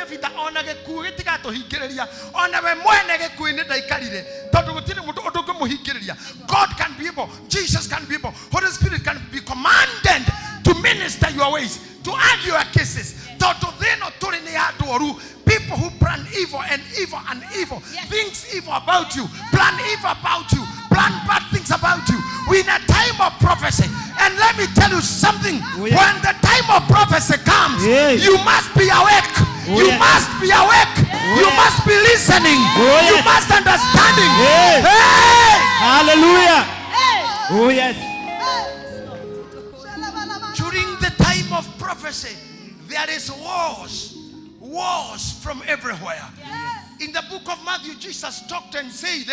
Gũtirĩ vita ona gĩkuũ gĩtigatũhingĩrĩria. Ona we mwene gĩkuũ-inĩ ndaikarire, tondũ gũtirĩ mũndũ ũndũ ũngĩmũhingĩrĩria. God can be able, Jesus can be able, Holy Spirit can be commanded to minister your ways, to argue your cases. Tondũ thĩ ĩno tũrĩ nĩ ya andũ oru. People who plan evil and evil and evil, things evil about you, plan evil about you, plan bad things about you. We're in a time of prophecy. And let me tell you something. Oh, yeah. When the time of prophecy comes, Yeah. you must be awake. Oh, You yeah. must be awake. Oh, You yeah. must be listening. Oh, You yeah. must understanding. Yeah. Hey! Hallelujah. Oh yes. During the time of prophecy, there is wars, wars from everywhere. In the book of Matthew, Jesus talked and said,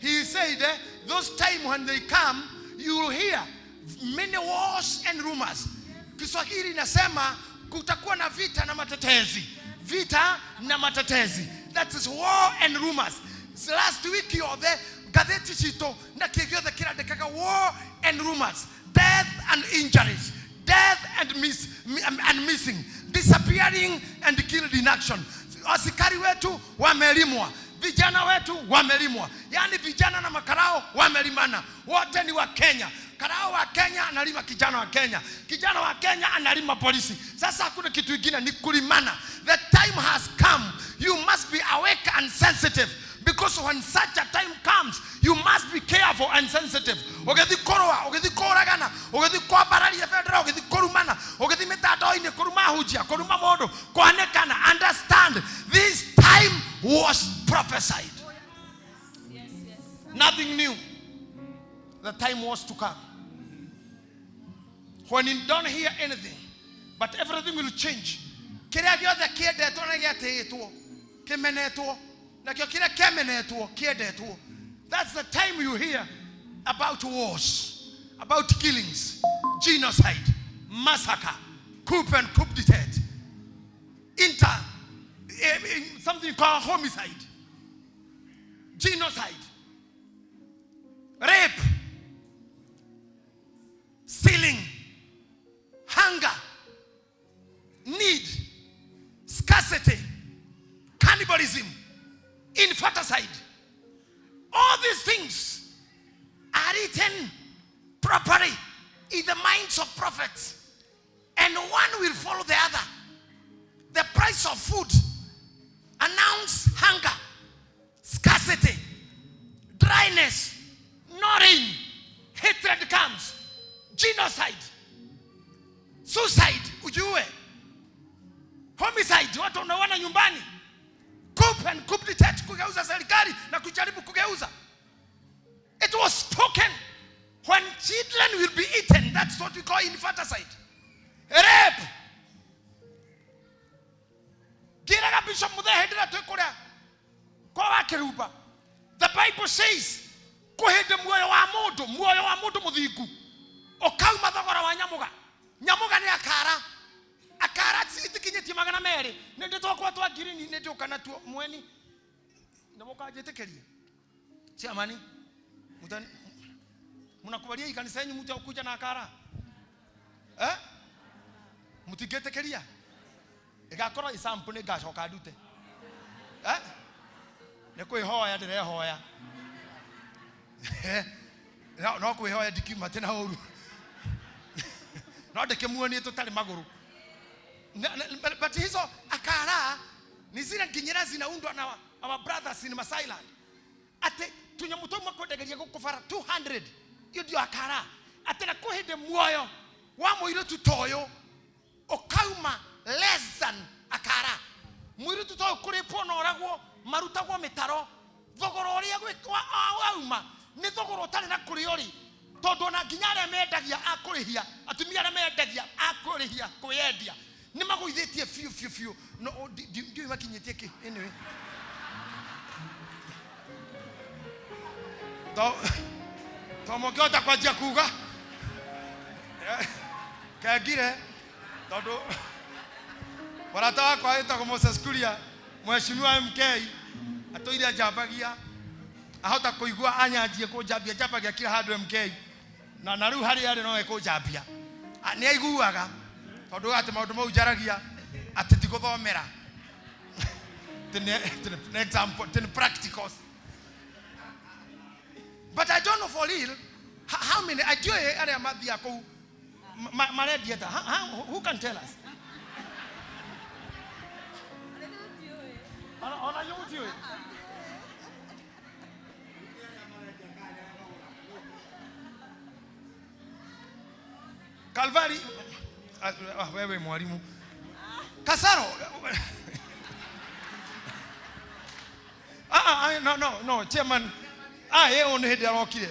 he said, those time when they come, you will hear many wars and rumors. Kiswahili inasema kutakuwa na vita na matetezi, vita na matetezi. That is war and rumors. Last week yothe ngathĩti citũ na kĩ gĩothe kĩrandĩkaga war and rumors, death and injuries, death and, miss, and missing, disappearing and killed in action. Askari wetu wamelimwa, vijana wetu wamelimwa, yaani vijana na makarao wamelimana, wote ni wa Kenya. Karao wa Kenya analima kijana wa Kenya, kijana wa Kenya analima polisi. Sasa hakuna kitu kingine, ni kulimana. The time has come, you must be awake and sensitive, because when such a time comes, you must be careful and sensitive. Ũgĩthiĩ kũrũa, ũgĩthiĩ kũũragana, ũgĩthiĩ kwambararia bendera, ũgĩthiĩ kũrumana, ũgĩthiĩ mĩtandao-inĩ kũruma hunjia, kũruma mũndũ, kwanĩkana. Understand, this time was prophesied. Nothing new. The time was to come. When you don't hear anything, but everything will change. Kĩrĩa gĩothe kĩendetwo na gĩatĩĩtwo, kĩmenetwo, nakĩo kĩrĩa kĩamenetwo kĩendetwo. That's the time you hear about wars, about killings, genocide, massacre, coup and coup d'etat, inter, something called homicide, genocide, rape, stealing, hunger, need, scarcity, cannibalism, infanticide. All these things are written properly in the minds of prophets, and one will follow the other. The price of food announce hunger, scarcity, dryness, no rain, hatred comes, genocide, suicide, ujue, homicide, watu wanaona nyumbani, coup and coup d'etat, kugeuza serikali na kujaribu kugeuza. It was spoken when children will be eaten. That's what we call infanticide. Rape. Ngĩraga Bishop Muthee hĩndĩ ĩrĩa twĩ kũrĩa kwa wa Kĩrumba. The Bible says kwĩ hĩndĩ muoyo wa mũndũ, muoyo wa mũndũ mũthingu ũkauma thogora wa nyamũga. Nyamũga nĩ akara. Akara itikinyĩtie 200. Nĩ ndĩ twakwa twa ngirini nĩ ndĩũka natuo mweni. Na mũkanjĩtĩkĩria. Chairman, mnakubalia hii kanisa yenu mtu akuja na akara? Eh? Mũtingĩtĩkĩria? Ĩgakorwo ĩsample nĩ ngacoka ndute. Eh? Nĩ kwĩhoya ndĩrehoya. No, no kwĩhoya ndikiuma atĩ na ũru. No ndĩkĩmuonie tũtarĩ magũrũ. But hizo akara ni zile nginyĩra zinaundwa na our brothers in Masailand. Atĩ tũnyamũ tũu makwendageria gũkũ bara 200. Iyo ndio akara. Atĩ na kwĩ hĩndĩ muoyo wa mũirĩtu ta ũyũ ũkauma less than akara. Mũirĩtu ta ũyũ kũrĩpwo na ũragwo, marutagwo mĩtaro. Thogora ũrĩa wauma nĩ thogora ũtarĩ na kũrĩa ũrĩ. Tondũ ona nginya arĩa mendagia a kũrĩhia, atumia arĩa mendagia a kũrĩhia kwĩyendia nĩ magũithĩtie biũ biũ biũ. No, ndiũĩ makinyĩtie kĩ. Anyway. To mũngĩhota kwanjia kuga kengire tondũ mũrata wakwa wĩtagwo Moses Kuria, mheshimiwa MK, atũire anjambagia, ahota kũigua anyanjie kũnjambia, njambagia kila handũ MK, na rĩu harĩa arĩ no ekũnjambia. Nĩ aiguaga tondũ atĩ maũndũ mau njaragia atĩ ti gũthomera. Atĩ nĩ example, atĩ nĩ practicals. But I don't know for real how many ndiũĩ arĩa mathiaga kũu marendia ta who can tell us? Ona inyuĩ mũtiũĩ? Calvary, wewe mwalimu. Kasaro. No, no, no, chairman. Yeye one hĩndĩ arokire.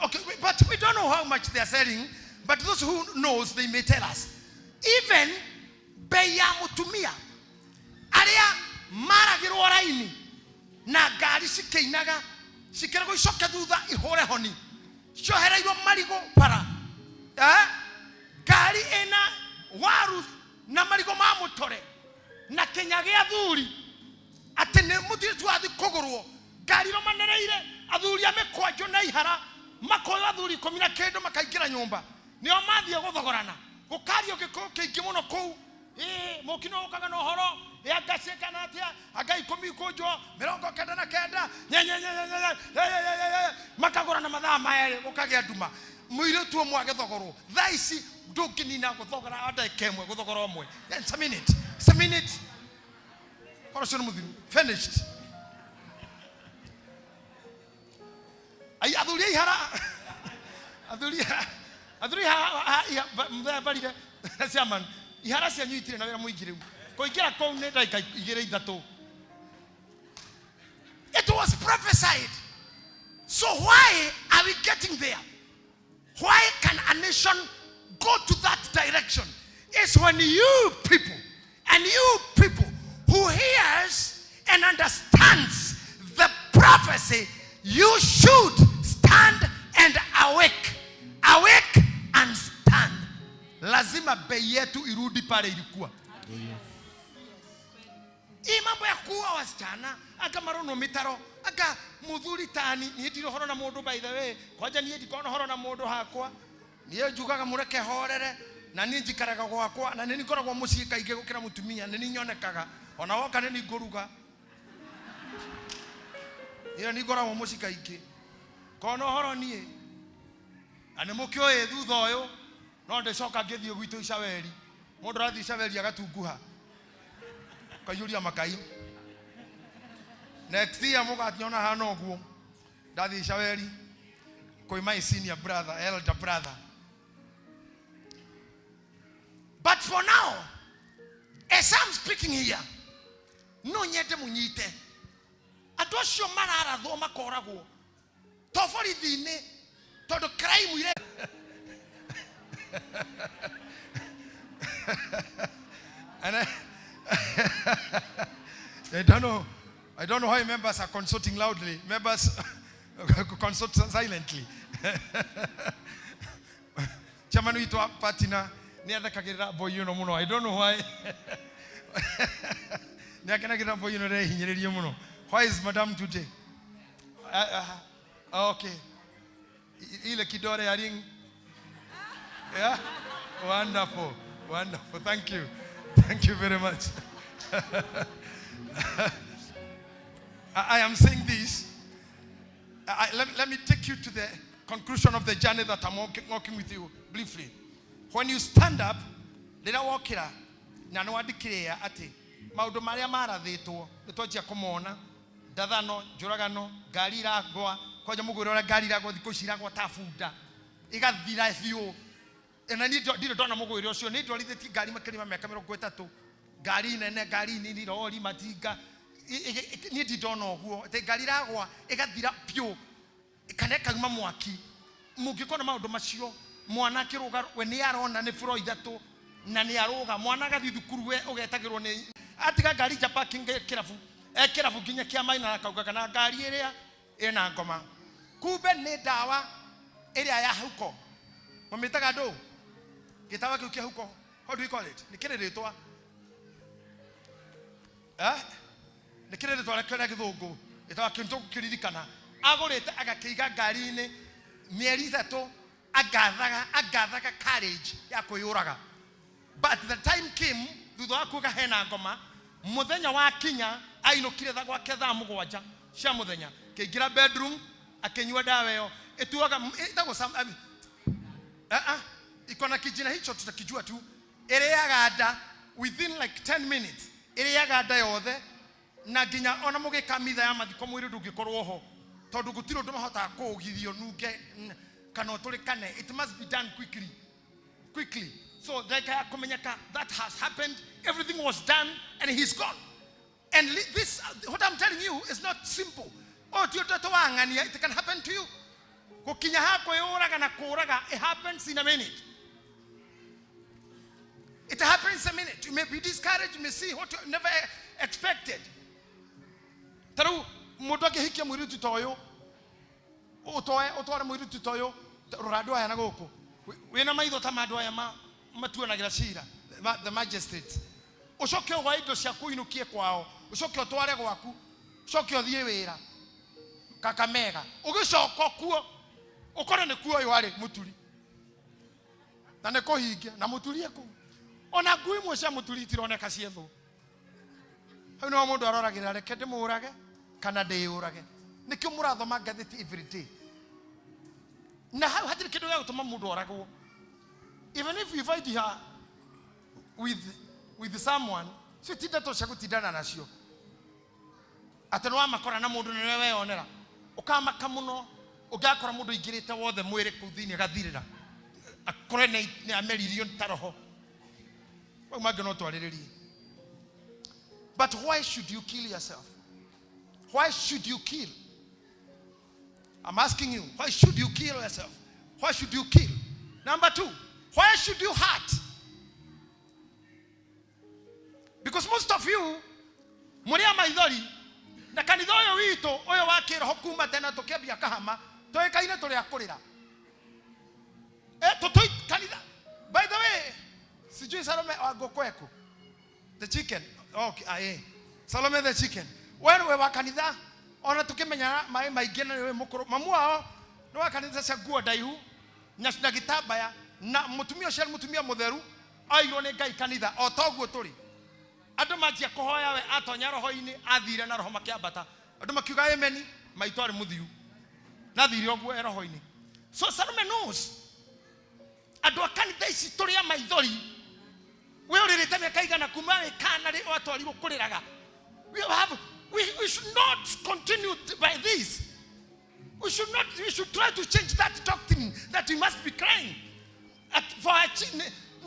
Okay, but we don't know how much they are selling, but those who knows, they may tell us. Even bei ya mutumia arĩa maragĩrwo raini na ngari cikĩinaga cikĩragwo icoke thutha ihũre honi ciohereirwo marigũ bara, ngari ĩna waru na marigũ ma mũtore na kĩnya gĩa thuri atĩ nĩ mũtirĩ wathi kũgũrwo ngari iromanereire athuri a mĩkwanjo na ihara makoywo athuri ikũmi na kĩndũ makaingĩra nyũmba nĩo mathiĩ gũthogorana gũkario gĩkũyũ kĩingĩ mũno kũu. Ĩĩ, mũkino ũkaga na ũhoro anga ciĩkana atĩa anga ikũmi ikũnjwo mĩrongo kenda na kenda nye, nye, nye, nye, nye, nye, nye, nye, nye, nye, makagũrana mathaa merĩ gũkagĩa nduma mũirĩtu ũmwe agĩthogorwo thaa ici ndũngĩnina gũthogora ndagĩka ĩmwe gũthogora ũmwe. It's a minute. It's a minute. Ũhoro ũcio nĩ mũthiru. Finished. Ai, athuri a ihara. Athuri a mbarire. Chairman, ihara cianyu itirĩ na wĩra mũingĩ rĩu. Kũingĩra kũu nĩ ndagĩka igĩrĩ ithatũ. It was prophesied. So why are we getting there? Why can a nation go to that direction? It's when you people and you people who hears and understands the prophecy, you should stand and awake. Awake and stand. Lazima bei yetu irudi pale ilikuwa. Hii mambo ya kuua wasichana, anga marono mitaro, anga muthuri tani, niĩ ndirĩ ũhoro na mũndũ by the way, kwanja niĩ ndikoragwo na ũhoro na mũndũ hakwa. Niĩ njugaga mũreke horere, na niĩ njikaraga gwakwa, na nĩ ngoragwo mũciĩ kaingĩ gũkĩra mũtumia, nĩ nyonekaga. Ona woka nĩ ngũruga. Niĩ nĩ ngoragwo mũciĩ kaingĩ. Korwo na ũhoro niĩ, na nĩ mũkĩũĩ thutha ũyũ, no ndĩcoka ngĩthiĩ gwitũ Icaweri. Mũndũ arathiĩ Icaweri agatunguha. Kaiyũria makai. Next year mũgationa hana ũguo. Ndathiĩ Icaweri kwĩ my senior brother, elder brother. But for now, as I'm speaking here, no nyende mũnyite. Andũ acio mararathwo makoragwo to borithi-inĩ, tondũ crime ire And I don't know why members are consulting loudly. Members consult silently. Chairman witũ wa party na nĩ athekagĩrĩra boy ĩno mũno. I don't know why. Nĩ akenagĩrĩra boy ĩno rehinyĩrĩrie mũno. Why is madam today? Okay. Ile kidole ya ring. Yeah? Wonderful. Wonderful. Thank you. Thank you very much. I am saying this. Let me take you to the conclusion of the journey that I'm walking with you briefly. When you stand up, rĩrĩa wokĩra na nĩ wandĩkĩrĩa atĩ maũndũ marĩa marathĩtwo nĩ twanjia kũmona, ndathano, njũragano, ngari iragwa, kwanja mũgũrĩ ũrĩa ngari iragwa thikũ ici iragwa ta bunda igathira biũ. Na niĩ ndirĩ ndona mũgũĩre ũcio, nĩ ndwarithĩtie ngari makĩria ma mĩaka mĩrongo ĩtatũ, ngari nene, ngari nini, rori, matinga. Niĩ ndirĩ ndona ũguo atĩ ngari iragwa ĩgathira biũ kana ĩkauma mwaki. Mũngĩkona maũndũ macio, mwana akĩrũga we nĩ arona nĩ buro ithatũ na nĩ arũga, mwana agathiĩ thukuru we ũgetagĩrwo nĩ atiga ngari nja parking kĩrabu, e kĩrabu nginya kĩa maina akauga kana ngari ĩrĩa ĩna ngoma, kumbe nĩ ndawa ĩrĩa ya huko mamĩtaga ndũ gĩtawa kĩu kĩa huko, how do we call it? Nĩ kĩrĩ rĩtwa? Nĩ kĩrĩ rĩtwa rĩa gĩthũngũ gĩtawa kĩu tũkĩririkana. Agũrĩte agakĩiga ngari-inĩ mĩeri ĩtatũ, agathaga courage ya kwĩyũraga. But the time came, thutha wa kuga hena ngoma, mũthenya wa kinya Ainũkire tha gwake thaa 7 cia mũthenya. Akĩingĩra bedroom, akĩnyua ndawa ĩyo. Ĩtuaga, ĩtagwo iko na kijina hicho tutakijua tu. Ĩrĩaga nda within like 10 minutes. Ĩrĩaga nda yothe na nginya ona mũgĩka mitha ya mathiko mwĩrĩ ndũngĩkorwo ho tondũ gũtirĩ ũndũ mahotaga kũũgithio nunge kana ũtũrĩkane. It must be done quickly. Quickly. So ndagĩka ya kũmenyeka that has happened, everything was done and he's gone. And this, what I'm telling you is not simple. Oh, ti ũndũ wang'ania, it can happen to you. Gũkinya ha kwĩyũraga na kũũraga, it happens in a minute. It happens in a minute. You may be discouraged, you may see what you never expected. Ta rĩu mũndũ angĩhikia mũirĩtu ta ũyũ, ũtware mũirĩtu ta ũyũ, rora andũ aya na gũkũ. Wĩna maitho ta ma andũ aya matuanagĩra cira, the magistrates. Ũcoke ũgwae indo ciaku ũinũkie kwao, ũcoke ũtware gwaku, ũcoke ũthiĩ wĩra Kakamega, ũgĩcoka kuo ũkore nĩ kuo ũyũ arĩ mũturi na nĩ kũhingia na mũturi ekũu. Ona ngui imwe cia mũturi itironeka ciethwo. Hau nĩho mũndũ aroragĩra, reke ndĩmũrage kana ndĩyũrage. Nĩkĩo mũrathoma ngathĩti every day. Na hau hatirĩ kĩndũ gĩa gũtũma mũndũ oragwo. Even if you find her with someone, cio ti ndeto cia gũtindana nacio. Atĩ nĩ wamakora na mũndũ nĩwe weyonera. Ũkamaka mũno, ũngĩakora mũndũ aingĩrĩte wothe mwĩrĩ kũu thĩinĩ agathirĩra. Akore nĩ ameririo ta roho. Mau mangĩ no twarĩrĩrie. But why should you kill yourself? Why should you kill? I'm asking you, why should you kill yourself? Why should you kill? Number 2, why should you hurt? Because most of you, mũrĩ a maithori, na kanitha ũyũ witũ, ũyũ wa kĩroho kuma tene tũkĩambia Kahama, tũĩkaine tũrĩ a kũrĩra. Tũtũi kanitha. By the way, sijui Salome wa ngũkũ The chicken. Okay, aye. Salome the chicken. We nĩwe wa kanitha, ona tũkĩmenya maĩ maingĩ na nĩwe mũkũrũ. Mamu wao nĩ wa kanitha cia nguo ndaihu, na gĩtambaya, na mũtumia ũcio arĩ mũtumia mũtheru, oirwo nĩ Ngai kanitha, o ta ũguo tũrĩ. Andũ manjia kũhoya we, atonya roho-inĩ, athire na roho makĩambata. Andũ makiuga amen, maitũ arĩ mũthiu. Na athire ũguo e roho-inĩ. So Salome knows. Andũ a kanitha ici tũrĩ a maithori. We ũrĩrĩte mĩaka igana kuma wĩ kana rĩ watwarirwo kũrĩraga. We should not continue by this. We should not, we should try to change that doctrine that we must be crying. At, for our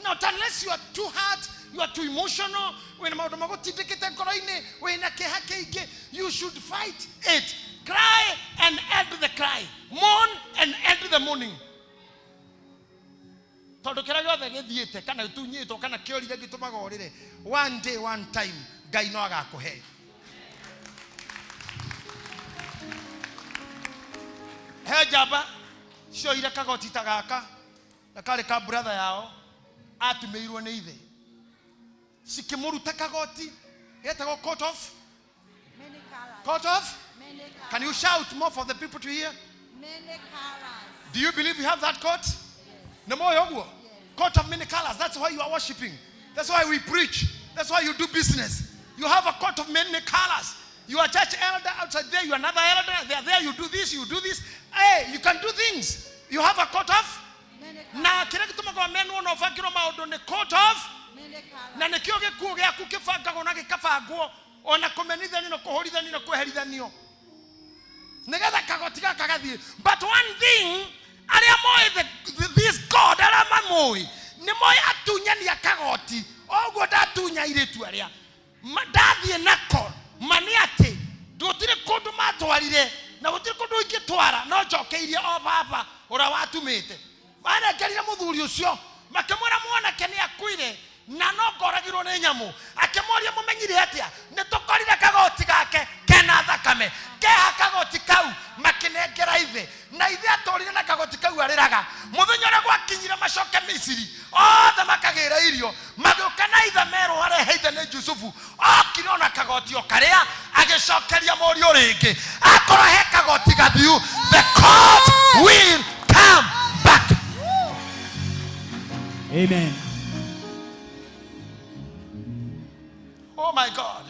not unless you are too hard, you are too emotional, when maũndũ magũtindĩkĩte ngoro-inĩ, wĩna kĩeha kĩingĩ, you should fight it. Cry and end the cry. Mourn and end the mourning. Tondũ kĩrĩa gĩothe gĩthiĩte kana gĩtunyĩtwo kana kĩorire gĩtũmaga ũrĩre, one day, one time, Ngai no agakũhe. He njamba cioire kagoti ta gaka na karĩ ka brother yao atumĩirwo nĩ ithe, cikĩmũruta kagoti getagwo coat of Many colors. Coat of? Many colors. Can you shout more for the people to hear? Many colors. Do you believe you have that coat? Yes. Nĩ moĩ ũguo? Yes. Coat of many colors. That's why you are worshiping. That's why we preach. That's why you do business. You have a coat of many colors. You are church elder outside there. You are another elder. They are there. You do this. You do this. Hey, you can do things. You have a coat of Many colors. na kĩrĩa gĩtũmaga menwo na ũbangĩrwo maũndũ nĩ coat of Many colors. na nĩkĩo gĩkuũ gĩaku kĩbangagwo na gĩkabangwo ona kũmenithanio na kũhũrithanio na kweherithanio nĩgetha kagoti gaka gathiĩ. But one thing, arĩa moĩ this God, arĩa mamũĩ nĩ moĩ atunyani a kagoti oguo ndatunya airĩtu arĩa ndathiĩ nako ma nĩ atĩ gũtirĩ kũndũ matwarire na gũtirĩ kũndũ ingĩtwara no njokeirie o baba ũrĩa watumĩte. Manengerire mũthuri ũcio makĩmwĩra mwanake nĩ akuire na no ngoragirwo nĩ nyamũ. Akĩmoria mũmenyire atĩa? Nĩ tũkorire kagoti gake kena thakame. Keha kagoti kau makĩnengera ithe na ithe atũrire na kagoti kau arĩraga. Mũthenya ũrĩa gwakinyire macoke Misiri othe makagĩra irio magĩũka na ithe merwo arehe ithe nĩ Jusufu. Okire ona kagoti o karĩa agĩcokeria mũriũ rĩngĩ. Akorwo he kagoti gathiu, the coat will come back. Amen. Oh my God.